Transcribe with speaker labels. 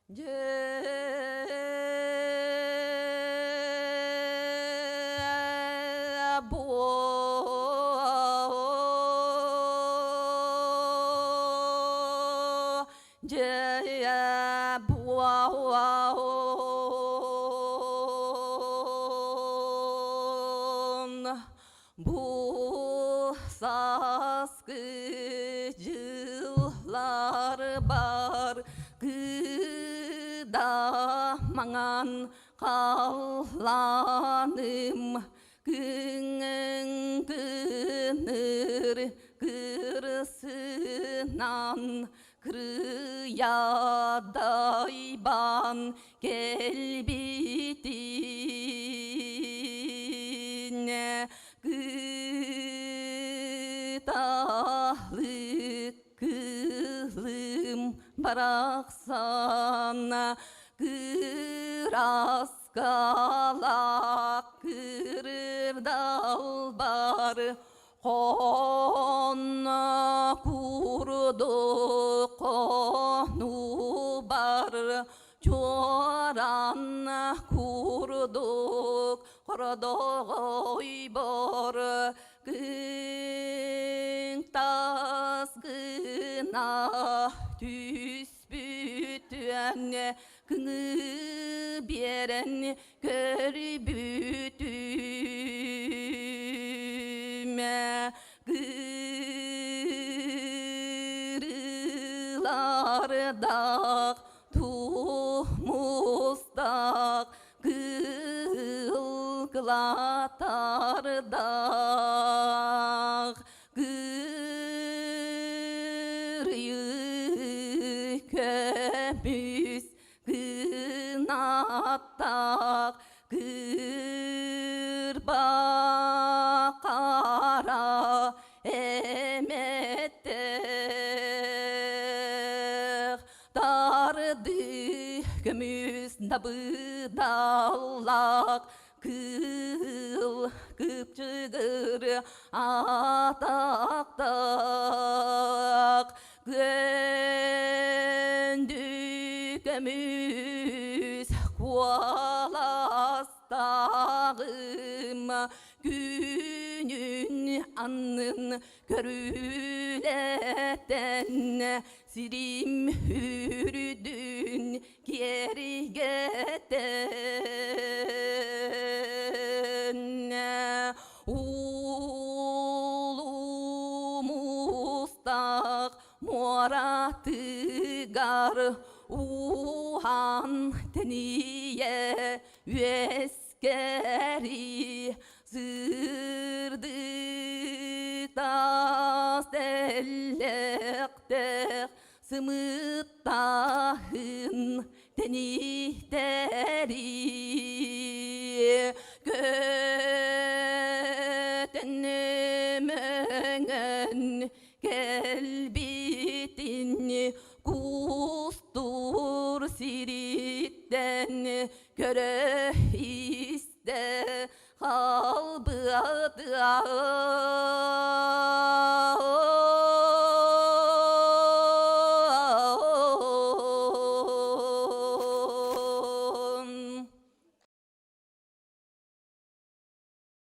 Speaker 1: Дьэ буо дьэ буон бу сааскы дьыллар бар кыда маҥан халлааным күҥҥүн кыныр кырсынан кырыйа дайбан кэлбитин кыталык кыылым барахсан кыраскалаах кырдалбар Хонно курдук хонуу бар, чуоран курдук хордоҕой бор, күн тас гына түспүтүөн кыҥыы биэрэн көрбүтүм кырыылардаах тумустаах кыыл кылаатардаах кырыйы көмүс Кынаттаах кырба хара эмэттээх тарды көмүс дабыдаллаах кыыл кыпчыгыр атахтаах Күндү көмүс куоластааҕым күнүн аннын көрүлэтэн сирим үрдүн киэргэтэн Улуустаах муоратыгар ууһан тэнийэ үөскэри сырдык таас тэллэхтээх сымыттааһын тэнитэри көтөн мөҥөн кэлбитин кустуур сириттэн көрө истэ халбыатыам.